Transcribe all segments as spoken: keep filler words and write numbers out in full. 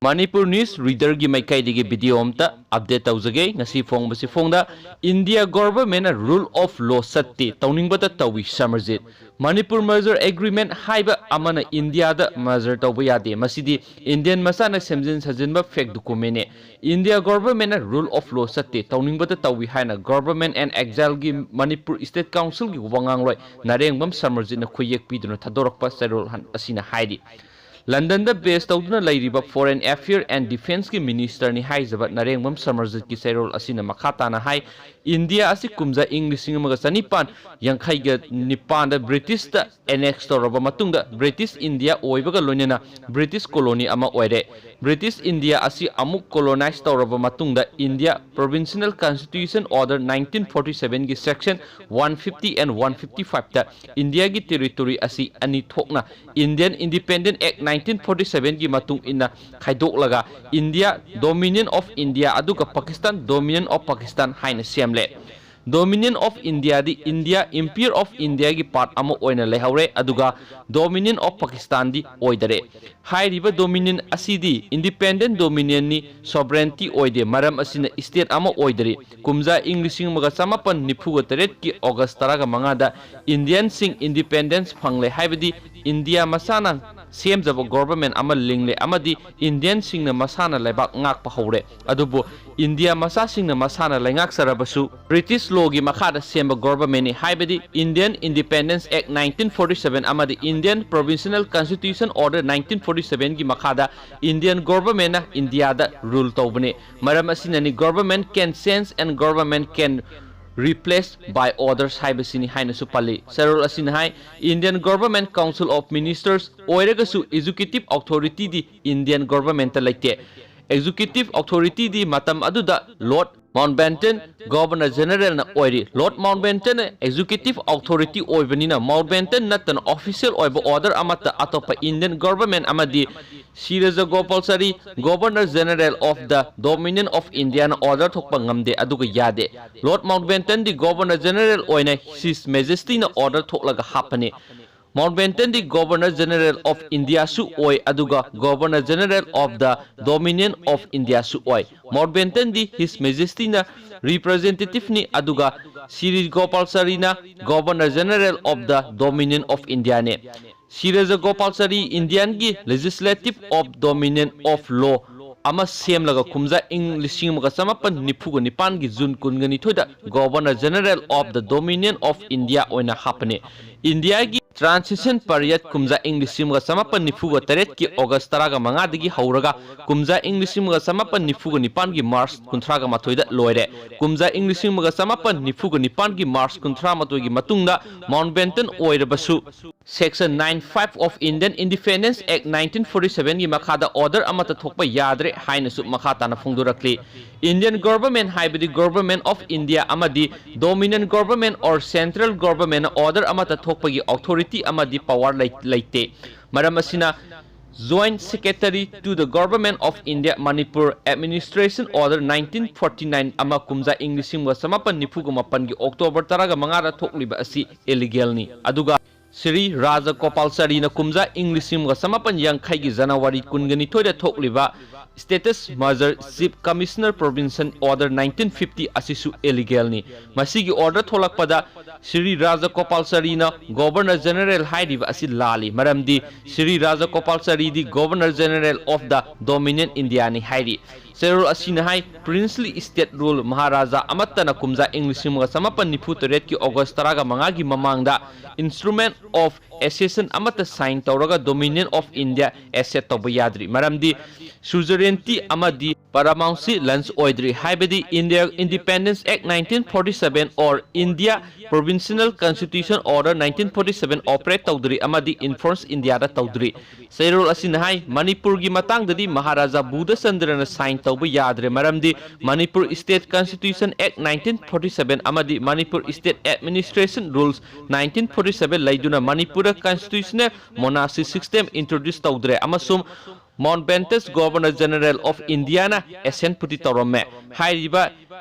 Manipur News Reader ꯒꯤ ꯃꯥꯏꯀꯩꯗꯒꯤ video ꯑꯝꯇ update ꯇꯧꯖꯒꯦ꯫ ꯉꯁꯤ ꯐꯣꯡꯕꯁꯤ ꯐꯣꯡꯗ, India government ꯅ rule of law ꯆꯠꯇꯦ, ꯇꯧꯅꯤꯡꯕꯇ ꯇꯧꯏ ꯁꯃꯔꯖꯤꯠ꯫ Manipur Merger Agreement ꯍꯥꯏꯕ ꯑꯃꯅ ꯏꯟꯗꯤꯌꯥꯗ merger ꯇꯧꯕ ꯌꯥꯗꯦ꯫ ꯃꯁꯤꯗꯤ Indian ꯃꯆꯥꯅ ꯁꯦꯝꯖꯤꯟ ꯁꯥꯖꯤꯟꯕ fake document ꯅꯦ꯫ India government ꯅ rule of law ꯆꯠꯇꯦ, ꯇꯧꯅꯤꯡꯕꯇ ꯇꯧꯏ ꯍꯥꯏꯅ Government and Exile ꯒꯤ Manipur State Council ꯒꯤ ꯋꯥꯉꯥꯡꯂꯣꯏ ꯅꯔꯦꯡꯕꯝ ꯁꯃꯔꯖꯤꯠꯅ ꯈꯨꯌꯦꯛ ꯄꯤꯗꯨꯅ ꯊꯥꯗꯣꯔꯛꯄ ꯆꯦꯔꯣꯜ ꯑꯁꯤꯅ ꯍꯥꯏꯔꯤ꯫ ꯂꯟꯗꯟꯗ base ꯇꯧꯗꯨꯅ ꯂꯩꯔꯤꯕ Foreign Affair and Defence ꯀꯤ Minister ꯅꯤ ꯍꯥꯏꯖꯕ ꯅꯔꯦꯡꯕꯝ ꯁꯃꯔꯖꯤꯠꯀꯤ ꯆꯦꯔꯣꯜ ꯑꯁꯤꯅ ꯃꯈꯥ ꯇꯥꯅ ꯍꯥꯏ, ꯏꯟꯗꯤꯌꯥ ꯑꯁꯤ ꯀꯨꯝꯖꯥ ꯏꯪ ꯂꯤꯁꯤꯡ ꯑꯃꯒ ꯆꯅꯤꯄꯥꯟ ꯌꯥꯡꯈꯩꯒ ꯅꯤꯄꯥꯟꯗ British ꯇ annex ꯇꯧꯔꯕ ꯃꯇꯨꯡꯗ British India ꯑꯣꯏꯕꯒ ꯂꯣꯏꯅꯅ British colony ꯑꯃ ꯑꯣꯏꯔꯦ꯫ British India ꯑꯁꯤ ꯑꯃꯨꯛ colonize ꯇꯧꯔꯕ ꯃꯇꯨꯡꯗ India Provisional Constitution Order nineteen forty seven ꯒꯤ section one fifty and one fifty five ꯇ ꯏꯟꯗꯤꯌꯥꯒꯤ territory ꯑꯁꯤ ꯑꯅꯤ ꯊꯣꯛꯅ Indian Independence Act nineteen forty seven ꯒꯤ ꯃꯇꯨꯡ ꯏꯟꯅ ꯈꯥꯏꯗꯣꯛꯂꯒ India Dominion of India ꯑꯗꯨꯒ Pakistan Dominion of Pakistan ꯍꯥꯏꯅ ꯁꯦꯝꯂꯦ꯫ Dominion of India D India, Empire of India ꯒꯤ part ꯑꯃ ꯑꯣꯏꯅ ꯂꯩꯍꯧꯔꯦ, ꯑꯗꯨꯒ Dominion of Pakistan ꯗꯤ ꯑꯣꯏꯗꯔꯦ꯫ ꯍꯥꯏꯔꯤꯕ Dominion ꯑꯁꯤꯗꯤ independent Dominion ꯅꯤ, sovereignty ꯑꯣꯏꯗꯦ, ꯃꯔꯝ ꯑꯁꯤꯅ state ꯑꯃ ꯑꯣꯏꯗꯔꯤ꯫ ꯀꯨꯝꯖꯥ ꯏꯪ ꯂꯤꯁꯤꯡ ꯑꯃꯒ ꯆꯃꯥꯄꯟ ꯅꯤꯐꯨꯒ ꯇꯔꯦꯠꯀꯤ August ꯇꯔꯥꯒ ꯃꯉꯥꯗ Indian ꯁꯤꯡ independence ꯐꯪꯂꯦ, ꯍꯥꯏꯕꯗꯤ ꯏꯟꯗꯤꯌꯥ ꯃꯁꯥꯅ ꯁꯦꯝꯖꯕ government ꯑꯃ ꯂꯤꯡꯂꯦ ꯑꯃꯗꯤ Indian ꯁꯤꯡꯅ ꯃꯁꯥꯅ ꯂꯩꯕꯥꯛ ꯉꯥꯛꯄ ꯍꯧꯔꯦ꯫ ꯑꯗꯨꯕꯨ ꯏꯟꯗꯤꯌꯥ ꯃꯆꯥꯁꯤꯡꯅ ꯃꯁꯥꯅ ꯂꯩꯉꯥꯛꯆꯔꯕꯁꯨ British law ꯒꯤ ꯃꯈꯥꯗ ꯁꯦꯝꯕ government ꯅꯤ, ꯍꯥꯏꯕꯗꯤ Indian Independence Act nineteen forty seven ꯑꯃꯗꯤ Indian Provisional Constitution Order nineteen forty seven ꯒꯤ ꯃꯈꯥꯗ Indian government ꯅ ꯏꯟꯗꯤꯌꯥꯗ rule ꯇꯧꯕꯅꯤ꯫ ꯃꯔꯝ ꯑꯁꯤꯅꯅꯤ government can change and government can replaced by others ꯍꯥꯏꯕꯁꯤꯅꯤ ꯍꯥꯏꯅꯁꯨ ꯄꯜꯂꯤ꯫ ꯆꯦꯔꯣꯜ ꯑꯁꯤꯅ ꯍꯥꯏ, Indian Government Council of Ministers ꯑꯣꯏꯔꯒꯁꯨ executive authority ꯗꯤ Indian government ꯇ ꯂꯩꯇꯦ꯫ Executive authority ꯗꯤ ꯃꯇꯝ ꯑꯗꯨꯗ Lord Mountbatten Governor General ꯅ ꯑꯣꯏꯔꯤ꯫ Lord Mountbatten ꯅ executive authority ꯑꯣꯏꯕꯅꯤꯅ Mountbatten ꯅꯠꯇꯅ official ꯑꯣꯏꯕ order ꯑꯃꯠꯇ ꯑꯇꯣꯞꯄ Indian government ꯑꯃꯗꯤ ꯁꯤ ꯔꯥꯖꯒꯣꯄꯥꯜꯆꯥꯔꯤ, Governor General of the Dominion of India ꯅ order ꯊꯣꯛꯄ ꯉꯝꯗꯦ, ꯑꯗꯨꯒ ꯌꯥꯗꯦ꯫ Lord Mountbatten ꯗꯤ Governor General ꯑꯣꯏꯅ His Majesty ꯅ order ꯊꯣꯛꯂꯒ ꯍꯥꯞꯄꯅꯤ꯫ Mountbatten D Governor General of India ꯁꯨ ꯑꯣꯏ, ꯑꯗꯨꯒ Governor General of the Dominion of India ꯁꯨ ꯑꯣꯏ꯫ Mountbatten ꯗꯤ His Majesty ꯅ representative ꯅꯤ, ꯑꯗꯨꯒ Shri ꯒꯣꯄꯥꯜꯆꯥꯔꯤꯅ Governor General of the Dominion of India ꯅꯤ꯫ ꯁ꯭ꯔꯤ ꯔꯥꯖꯒꯣꯄꯥꯜꯆꯥꯔꯤ Indian ꯒꯤ Legislative of Dominion of Law ꯑꯃ ꯁꯦꯝꯂꯒ ꯀꯨꯝꯖꯥ ꯏꯪ ꯂꯤꯁꯤꯡ ꯑꯃꯒ ꯆꯃꯥꯄꯟ ꯅꯤꯐꯨꯒ ꯅꯤꯄꯥꯟꯒꯤ ꯖꯨꯟ ꯀꯨꯟꯒ ꯅꯤꯊꯣꯏꯗ Governor General of the Dominion of India ꯑꯣꯏꯅ ꯍꯥꯞꯄꯅꯤ꯫ ꯏꯟꯗꯤꯌꯥꯒꯤ transition period ꯀꯨꯝꯖꯥ ꯏꯪ ꯂꯤꯁꯤꯡ ꯑꯃꯒ ꯆꯃꯥꯄꯟ ꯅꯤꯐꯨꯒ ꯇꯔꯦꯠꯀꯤ August ꯇꯔꯥꯒ ꯃꯉꯥꯗꯒꯤ ꯍꯧꯔꯒ ꯀꯨꯝꯖꯥ ꯏꯪ ꯂꯤꯁꯤꯡ ꯑꯃꯒ ꯆꯃꯥꯄꯟ ꯅꯤꯐꯨꯒ ꯅꯤꯄꯥꯟꯒꯤ March ꯀꯨꯟꯊ꯭ꯔꯥꯒ ꯃꯥꯊꯣꯏꯗ ꯂꯣꯏꯔꯦ꯫ ꯀꯨꯝꯖꯥ ꯏꯪ ꯂꯤꯁꯤꯡ ꯑꯃꯒ ꯆꯃꯥꯄꯟ ꯅꯤꯐꯨꯒ ꯅꯤꯄꯥꯟꯒꯤ March ꯀꯨꯟꯊ꯭ꯔꯥ ꯃꯥꯊꯣꯏꯒꯤ ꯃꯇꯨꯡꯗ Mountbatten ꯑꯣꯏꯔꯕꯁꯨ, Section nine five of Indian Independence Act nineteen forty seven ꯒꯤ ꯃꯈꯥꯗ order ꯑꯃꯠꯇ ꯊꯣꯛꯄ ꯌꯥꯗ꯭ꯔꯦ ꯍꯥꯏꯅꯁꯨ ꯃꯈꯥ ꯇꯥꯅ ꯐꯣꯡꯗꯣꯔꯛꯂꯤ꯫ Indian Government ꯍꯥꯏꯕꯗꯤ Government of India ꯑꯃꯗꯤ Dominion Government or Central Government ꯅ order ꯑꯃꯠꯇ ꯊꯣꯛꯄꯒꯤ authority ꯑꯃꯗꯤ power ꯂꯩ-, ꯂꯩꯇꯦ꯫ ꯃꯔꯝ ꯑꯁꯤꯅ, Joint Secretary to the Government of India, Manipur Administration Order nineteen forty nine ꯑꯃ ꯀꯨꯝꯖꯥ ꯏꯪ ꯂꯤꯁꯤꯡ ꯑꯃꯒ ꯆꯃꯥꯄꯟ ꯅꯤꯐꯨꯒ ꯃꯥꯄꯟꯒꯤ October ꯇꯔꯥꯒ ꯃꯉꯥꯗ ꯊꯣꯛꯂꯤꯕ ꯑꯁꯤ illegal ꯅꯤ꯫ ꯑꯗꯨꯒ ꯁ꯭ꯔꯤ ꯔꯥꯖꯒꯣꯄꯥꯜꯆꯥꯔꯤꯅ ꯀꯨꯝꯖꯥ ꯏꯪ ꯂꯤꯁꯤꯡ ꯑꯃꯒ ꯆꯃꯥꯄꯟ ꯌꯥꯡꯈꯩꯒꯤ January ꯀꯨꯟꯒ ꯅꯤꯊꯣꯏꯗ ꯊꯣꯛꯂꯤꯕ States Major Chief Commissioner Provincial Order nineteen fifty ꯑꯁꯤꯁꯨ illegal ꯅꯤ꯫ ꯃꯁꯤꯒꯤ order ꯊꯣꯛꯂꯛꯄꯗ ꯁ꯭ꯔꯤ ꯔꯥꯖꯒꯣꯄꯥꯜꯆꯥꯔꯤꯅ Governor General ꯍꯥꯏꯔꯤꯕ ꯑꯁꯤ ꯂꯥꯜꯂꯤ, ꯃꯔꯝꯗꯤ Shri ꯔꯥꯖꯒꯣꯄꯥꯜꯆꯥꯔꯤꯗꯤ Governor General of the Dominion India ꯅꯤ ꯍꯥꯏꯔꯤ꯫ ꯆꯦꯔꯣꯜ ꯑꯁꯤꯅ ꯍꯥꯏ, Princely State Rule, ꯃꯍꯥꯔꯥꯖꯥ ꯑꯃꯠꯇꯅ ꯀꯨꯝꯖꯥ ꯏꯪ ꯂꯤꯁꯤꯡ ꯑꯃꯒ ꯆꯃꯥꯄꯟ ꯅꯤꯐꯨ ꯇꯔꯦꯠꯀꯤ August ꯇꯔꯥꯒ ꯃꯉꯥꯒꯤ ꯃꯃꯥꯡꯗ instrument of accession ꯑꯃꯠꯇ sign ꯇꯧꯔꯒ Dominion of India accede ꯇꯧꯕ ꯌꯥꯗ꯭ꯔꯤ, ꯃꯔꯝꯗꯤ suzerainty ꯑꯃꯗꯤ paramountcy launch ꯑꯣꯏꯗ꯭ꯔꯤ, ꯍꯥꯏꯕꯗꯤ India Independence Act nineteen forty seven or India Provisional Constitution Order nineteen forty seven operate ꯇꯧꯗ꯭ꯔꯤ ꯑꯃꯗꯤ enforce ꯏꯟꯗꯤꯌꯥꯗ ꯇꯧꯗ꯭ꯔꯤ꯫ ꯆꯦꯔꯣꯜ ꯑꯁꯤꯅ ꯍꯥꯏ, ꯃꯅꯤꯄꯨꯔꯒꯤ ꯃꯇꯥꯡꯗꯗꯤ ꯃꯍꯥꯔꯥꯖꯥ ꯕꯨꯙꯆꯟꯗ꯭ꯔꯅ sign ꯇꯧꯕ ꯌꯥꯗ꯭ꯔꯦ, ꯃꯔꯝꯗꯤ Manipur State Constitution Act nineteen forty seven ꯑꯃꯗꯤ Manipur State Administration Rules nineteen forty seven ꯂꯩꯗꯨꯅ ꯃꯅꯤꯄꯨꯔꯗ constitutional monarchy system introduce ꯇꯧꯗ꯭ꯔꯦ ꯑꯃꯁꯨꯡ Mountbatten's Governor General of Indiaꯅ assent ꯄꯨꯗꯤ ꯇꯧꯔꯝꯃꯦ꯫ ꯍꯥꯏꯔꯤꯕ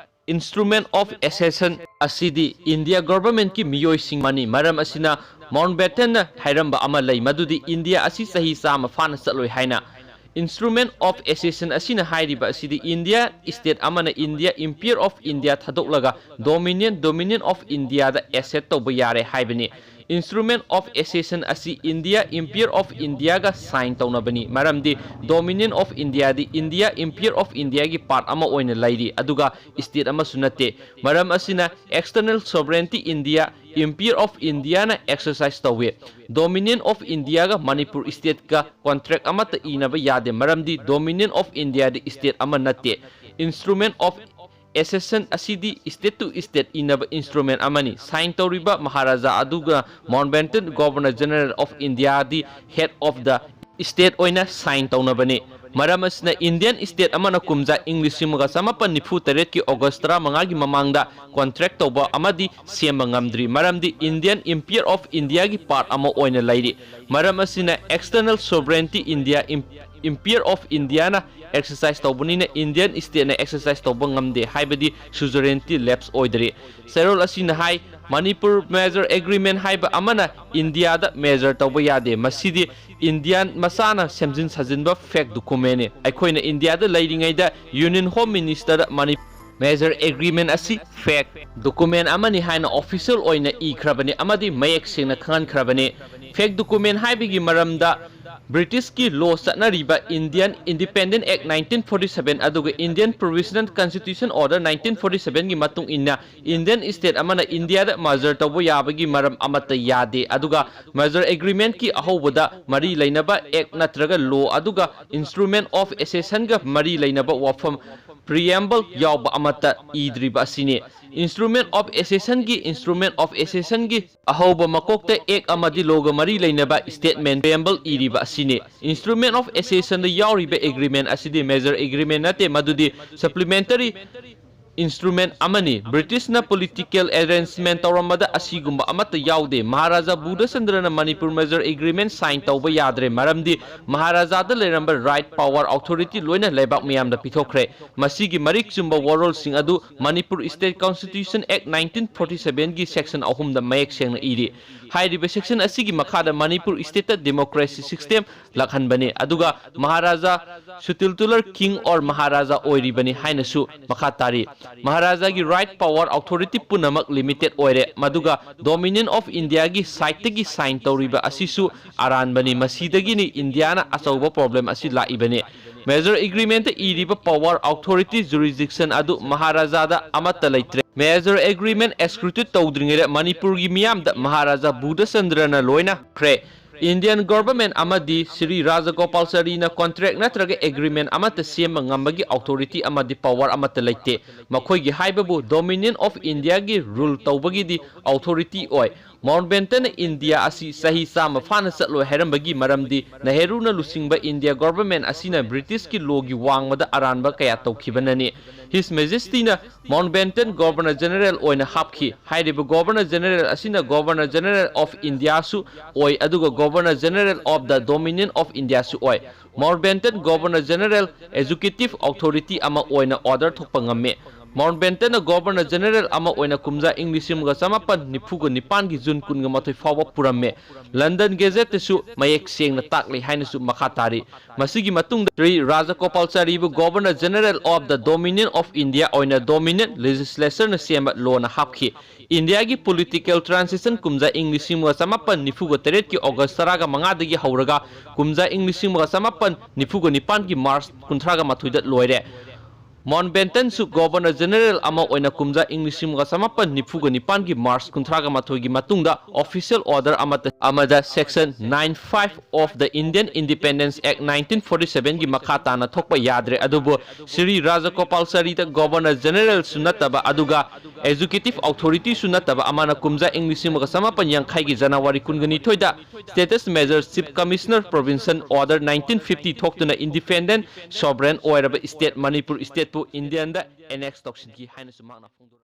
Instrument of Accession ꯑꯁꯤꯗꯤ India government ꯀꯤ ꯃꯤꯑꯣꯏꯁꯤꯡ ꯑꯃꯅꯤ꯫ ꯃꯔꯝ ꯑꯁꯤꯅ Mountbatten ꯅ ꯍꯥꯏꯔꯝꯕ ꯑꯃ ꯂꯩ, ꯃꯗꯨꯗꯤ India ꯑꯁꯤ ꯆꯍꯤ ꯆꯥꯝꯃ ꯐꯥꯅ ꯆꯠꯂꯣꯏ ꯍꯥꯏꯅ꯫ Instrument of Accession ꯑꯁꯤꯅ ꯍꯥꯏꯔꯤꯕ ꯑꯁꯤꯗꯤ India state ꯑꯃꯅ India Empire of India ꯊꯥꯗꯣꯛꯂꯒ Dominion, Dominion of India the accede ꯇꯧꯕ ꯌꯥꯔꯦ ꯍꯥꯏꯕꯅꯤ꯫ Instrument of Accession ꯑꯁꯤ India Empire of India ꯒ sign ꯇꯧꯅꯕꯅꯤ, ꯃꯔꯝꯗꯤ Dominion of India D India Empire of India ꯒꯤ part ꯑꯃ ꯑꯣꯏꯅ ꯂꯩꯔꯤ, ꯑꯗꯨꯒ state ꯑꯃꯁꯨ ꯅꯠꯇꯦ꯫ ꯃꯔꯝ ꯑꯁꯤꯅ External Sovereignty India, Empire of India ꯅ exercise ꯇꯧꯏ꯫ Dominion of India ꯒ ꯃꯅꯤꯄꯨꯔ state ꯀ contract ꯑꯃꯠꯇ ꯏꯅꯕ ꯌꯥꯗꯦ, ꯃꯔꯝꯗꯤ Dominion of India D state ꯑꯃ ꯅꯠꯇꯦ꯫ Instrument of Accession ꯑꯁꯤꯗꯤ state to state ꯏꯅꯕ instrument ꯑꯃꯅꯤ꯫ Sign ꯇꯧꯔꯤꯕ ꯃꯍꯥꯔꯥꯖꯥ ꯑꯗꯨꯒ Mountbatten, Governor General of India D head of the state ꯑꯣꯏꯅ sign ꯇꯧꯅꯕꯅꯤ꯫ ꯃꯔꯝ ꯑꯁꯤꯅ Indian state ꯑꯃꯅ ꯀꯨꯝꯖꯥ ꯏꯪ ꯂꯤꯁꯤꯡ ꯑꯃꯒ ꯆꯃꯥꯄꯟ ꯅꯤꯐꯨ ꯇꯔꯦꯠꯀꯤ August ꯇꯔꯥꯃꯉꯥꯒꯤ ꯃꯃꯥꯡꯗ contract ꯇꯧꯕ ꯑꯃꯗꯤ ꯁꯦꯝꯕ ꯉꯝꯗ꯭ꯔꯤ, ꯃꯔꯝꯗꯤ Indian Empire of India ꯒꯤ part ꯑꯃ ꯑꯣꯏꯅ ꯂꯩꯔꯤ꯫ ꯃꯔꯝ ꯑꯁꯤꯅ External Sovereignty India, Em-, Empire of India ꯅ exercise ꯇꯧꯕꯅꯤꯅ Indian state ꯅ exercise ꯇꯧꯕ ꯉꯝꯗꯦ, ꯍꯥꯏꯕꯗꯤ sovereignty lapse ꯑꯣꯏꯗ꯭ꯔꯤ꯫ ꯆꯦꯔꯣꯜ ꯑꯁꯤꯅ ꯍꯥꯏ, ꯃꯅꯤꯄꯨꯔ Merger Agreement ꯍꯥꯏꯕ ꯑꯃꯅ India ꯗ merger ꯇꯧꯕ ꯌꯥꯗꯦ, ꯃꯁꯤꯗꯤ Indian ꯃꯁꯥꯅ ꯁꯦꯝꯖꯤꯟ ꯁꯥꯖꯤꯟꯕ fake document ꯅꯤ꯫ ꯑꯩꯈꯣꯏꯅ India ꯗ ꯂꯩꯔꯤꯉꯩꯗ Union Home Minister ꯗ ꯃꯅꯤ-, Merger Agreement ꯑꯁꯤ fake document ꯑꯃꯅꯤ ꯍꯥꯏꯅ official ꯑꯣꯏꯅ ꯏꯈ꯭ꯔꯕꯅꯤ ꯑꯃꯗꯤ ꯃꯌꯦꯛ ꯁꯦꯡꯅ ꯈꯪꯍꯟꯈ꯭ꯔꯕꯅꯤ꯫ Fake document ꯍꯥꯏꯕꯒꯤ ꯃꯔꯝꯗ British ꯀꯤ law ꯆꯠꯅꯔꯤꯕ Indian Independent Act nineteen forty seven ꯑꯗꯨꯒ Indian Provisional Constitution Order nineteen forty seven ꯒꯤ ꯃꯇꯨꯡ ꯏꯟꯅ Indian state ꯑꯃꯅ India ꯗ merger ꯇꯧꯕ ꯌꯥꯕꯒꯤ ꯃꯔꯝ ꯑꯃꯠꯇ ꯌꯥꯗꯦ꯫ ꯑꯗꯨꯒ Merger Agreement ꯀꯤ ꯑꯍꯧꯕꯗ ꯃꯔꯤ ꯂꯩꯅꯕ act ꯅꯠꯇ꯭ꯔꯒ law ꯑꯗꯨꯒ Instrument of Accession ꯒ ꯃꯔꯤ ꯂꯩꯅꯕ ꯋꯥꯐꯝ preamble ꯌꯥꯎꯕ ꯑꯃꯠꯇ ꯏꯗ꯭ꯔꯤꯕ ꯑꯁꯤꯅꯤ꯫ Instrument of Accession ꯒꯤ, Instrument of Accession ꯒꯤ ꯑꯍꯧꯕ ꯃꯀꯣꯛꯇ act ꯑꯃꯗꯤ law ꯒ ꯃꯔꯤ ꯂꯩꯅꯕ statement preamble ꯏꯔꯤꯕ ꯑꯁꯤꯅꯤ꯫ Instrument of Accession ꯗ ꯌꯥꯎꯔꯤꯕ agreement ꯑꯁꯤꯗꯤ Merger Agreement ꯅꯠꯇꯦ, ꯃꯗꯨꯗꯤ supplementary instrument ꯑꯃꯅꯤ꯫ ꯕ꯭ꯔꯤꯇꯤꯁꯅ political arrangement ꯇꯧꯔꯝꯕꯗ ꯑꯁꯤꯒꯨꯝꯕ ꯑꯃꯠꯇ ꯌꯥꯎꯗꯦ꯫ Maharaja ꯕꯨꯙꯆꯟꯗ꯭ꯔꯅ Manipur merger agreement sign ꯇꯧꯕ ꯌꯥꯗ꯭ꯔꯦ, ꯃꯔꯝꯗꯤ ꯃꯍꯥꯔꯥꯖꯥꯗ ꯂꯩꯔꯝꯕ right, power, authority ꯂꯣꯏꯅ ꯂꯩꯕꯥꯛ ꯃꯤꯌꯥꯝꯗ ꯄꯤꯊꯣꯛꯈ꯭ꯔꯦ꯫ ꯃꯁꯤꯒꯤ ꯃꯔꯤꯛ ꯆꯨꯝꯕ ꯋꯥꯔꯣꯜꯁꯤꯡ ꯑꯗꯨ Manipur State Constitution Act nineteen forty seven ꯒꯤ section ꯑꯍꯨꯝꯗ ꯃꯌꯦꯛ ꯁꯦꯡꯅ ꯏꯔꯤ꯫ ꯍꯥꯏꯔꯤꯕ section ꯑꯁꯤꯒꯤ ꯃꯈꯥꯗ ꯃꯅꯤꯄꯨꯔ stateꯇ democracy system ꯂꯥꯛꯍꯟꯕꯅꯤ꯫ ꯑꯗꯨꯒ ꯃꯍꯥꯔꯥꯖꯥ ꯁꯨꯇꯤꯜ ꯇꯨꯂꯔ king or ꯃꯍꯥꯔꯥꯖꯥ ꯑꯣꯏꯔꯤꯕꯅꯤ ꯍꯥꯏꯅꯁꯨ ꯃꯈꯥ ꯇꯥꯔꯤ꯫ ꯃꯍꯥꯔꯥꯖꯥꯒꯤ right, power, authority ꯄꯨꯝꯅꯃꯛ limited ꯑꯣꯏꯔꯦ꯫ ꯃꯗꯨꯒ Dominion of Indiaꯒꯤ sideꯇꯒꯤ sign ꯇꯧꯔꯤꯕ ꯑꯁꯤꯁꯨ ꯑꯔꯥꯟꯕꯅꯤ꯫ ꯃꯁꯤꯗꯒꯤꯅꯤ ꯏꯟꯗꯤꯌꯥꯅ ꯑꯆꯧꯕ problem ꯑꯁꯤ ꯂꯥꯛꯏꯕꯅꯤ꯫ Merger agreementꯇ ꯏꯔꯤꯕ power, authority, jurisdiction ꯑꯗꯨ ꯃꯍꯥꯔꯥꯖꯥꯗ ꯑꯃꯠꯇ ꯂꯩꯇ꯭ꯔꯦ꯫ Merger agreement execute ꯇꯧꯗ꯭ꯔꯤꯉꯩꯗ ꯃꯅꯤꯄꯨꯔꯒꯤ ꯃꯤꯌꯥꯝꯗ ꯃꯍꯥꯔꯥꯖꯥ ꯕꯨꯙꯆꯟꯗ꯭ꯔꯅ ꯂꯣꯏꯅ ꯈ꯭ꯔꯦ꯫ Indian government ꯑꯃꯗꯤ ꯁ꯭ꯔꯤ ꯔꯥꯖꯒꯣꯄꯥꯜꯆꯥꯔꯤꯅ contract ꯅꯠꯇ꯭ꯔꯒ agreement ꯑꯃꯠꯇ ꯁꯦꯝꯕ ꯉꯝꯕꯒꯤ authority ꯑꯃꯗꯤ power ꯑꯃꯠꯇ ꯂꯩꯇꯦ꯫ ꯃꯈꯣꯏꯒꯤ ꯍꯥꯏꯕꯕꯨ Dominion of Indiaꯒꯤ rule ꯇꯧꯕꯒꯤꯗꯤ authority ꯑꯣꯏ꯫ ꯃꯥꯎꯟꯠꯕꯦꯇꯟꯅ ꯏꯟꯗꯤꯌꯥ ꯑꯁꯤ ꯆꯍꯤ ꯆꯥꯝꯃ ꯐꯥꯅ ꯆꯠꯂꯣꯏ ꯍꯥꯏꯔꯝꯕꯒꯤ ꯃꯔꯝꯗꯤ ꯅꯦꯍꯔꯨꯅ ꯂꯨꯆꯤꯡꯕ ꯏꯟꯗꯤꯌꯥ government ꯑꯁꯤꯅ ꯕ꯭ꯔꯤꯇꯤꯁꯀꯤ lawꯒꯤ ꯋꯥꯡꯃꯗ ꯑꯔꯥꯟꯕ ꯀꯌꯥ ꯇꯧꯈꯤꯕꯅꯅꯤ꯫ His Majestyꯅ ꯃꯥꯎꯟꯠꯕꯦꯇꯟ Governor General ꯑꯣꯏꯅ ꯍꯥꯞꯈꯤ꯫ ꯍꯥꯏꯔꯤꯕ Governor General ꯑꯁꯤꯅ Governor General of Indiaꯁꯨ ꯑꯣꯏ, ꯑꯗꯨꯒ Governor General of the Dominion of Indiaꯁꯨ ꯑꯣꯏ꯫ Mountbatten Governor General executive authority ꯑꯃ ꯑꯣꯏꯅ order ꯊꯣꯛꯄ ꯉꯝꯃꯤ꯫ ꯃꯥꯎꯟꯠꯕꯦꯇꯟꯅ Governor General ꯑꯃ ꯑꯣꯏꯅ ꯀꯨꯝꯖꯥ ꯏꯪ ꯂꯤꯁꯤꯡ ꯑꯃꯒ ꯆꯃꯥꯄꯟ ꯅꯤꯐꯨꯒ ꯅꯤꯄꯥꯟꯒꯤ ꯖꯨꯟ ꯀꯨꯟꯒ ꯃꯥꯊꯣꯏ ꯐꯥꯎꯕ ꯄꯨꯔꯝꯃꯤ꯫ London Gazetteꯇꯁꯨ ꯃꯌꯦꯛ ꯁꯦꯡꯅ ꯇꯥꯛꯂꯤ ꯍꯥꯏꯅꯁꯨ ꯃꯈꯥ ꯇꯥꯔꯤ꯫ ꯃꯁꯤꯒꯤ ꯃꯇꯨꯡꯗ Shri ꯔꯥꯖꯒꯣꯄꯥꯜꯆꯥꯔꯤꯕꯨ Governor General of the Dominion of India ꯑꯣꯏꯅ Dominion Legislatureꯅ ꯁꯦꯝꯕ lawꯅ ꯍꯥꯞꯈꯤ꯫ ꯏꯟꯗꯤꯌꯥꯒꯤ political transition ꯀꯨꯝꯖꯥ ꯏꯪ ꯂꯤꯁꯤꯡ ꯑꯃꯒ ꯆꯃꯥꯄꯟ ꯅꯤꯐꯨꯒ ꯇꯔꯦꯠꯀꯤ August ꯇꯔꯥꯃꯉꯥꯗꯒꯤ ꯍꯧꯔꯒ ꯀꯨꯝꯖꯥ ꯏꯪ ꯂꯤꯁꯤꯡ ꯑꯃꯒ ꯆꯃꯥꯄꯟ ꯅꯤꯐꯨꯒ ꯅꯤꯄꯥꯟꯒꯤ March ꯀꯨꯟꯊ꯭ꯔꯥꯒ ꯃꯥꯊꯣꯏꯗ ꯂꯣꯏꯔꯦ꯫ ꯃꯥꯎꯟꯠꯕꯦꯇꯟꯁꯨ Governor General ꯑꯃ ꯑꯣꯏꯅ ꯀꯨꯝꯖꯥ ꯏꯪ ꯂꯤꯁꯤꯡ ꯑꯃꯒ ꯆꯃꯥꯄꯟ ꯅꯤꯐꯨꯒ ꯅꯤꯄꯥꯟꯒꯤ March ꯀꯨꯟꯊ꯭ꯔꯥꯒ ꯃꯥꯊꯣꯏꯒꯤ ꯃꯇꯨꯡꯗ official order ꯑꯃꯠꯇ ꯑꯃꯗ section nine five of the Indian Independence Act nineteen forty sevenꯒꯤ ꯃꯈꯥ ꯇꯥꯅ ꯊꯣꯛꯄ ꯌꯥꯗ꯭ꯔꯦ꯫ ꯑꯗꯨꯕꯨ ꯁ꯭ꯔꯤ ꯔꯥꯖꯒꯣꯄꯥꯜꯆꯥꯔꯤꯗ Governor Generalꯁꯨ ꯅꯠꯇꯕ ꯑꯗꯨꯒ executive authorityꯁꯨ ꯅꯠꯇꯕ ꯑꯃꯅ ꯀꯨꯝꯖꯥ ꯏꯪ ꯂꯤꯁꯤꯡ ꯑꯃꯒ ꯆꯃꯥꯄꯟ ꯌꯥꯡꯈꯩꯒꯤ January ꯀꯨꯟꯒ ꯅꯤꯊꯣꯏꯗ Status Major Chief Commissioner Provincial Order nineteen fifty ꯊꯣꯛꯇꯨꯅ independent sovereign ꯑꯣꯏꯔꯕ state Manipur state two ꯏꯟꯗꯤꯌꯥꯟꯗ annex ꯇꯧꯁꯤꯟꯈꯤ ꯍꯥꯏꯅꯁꯨ ꯃꯍꯥꯛꯅ ꯐꯣꯡꯗꯣꯔꯛꯏ꯫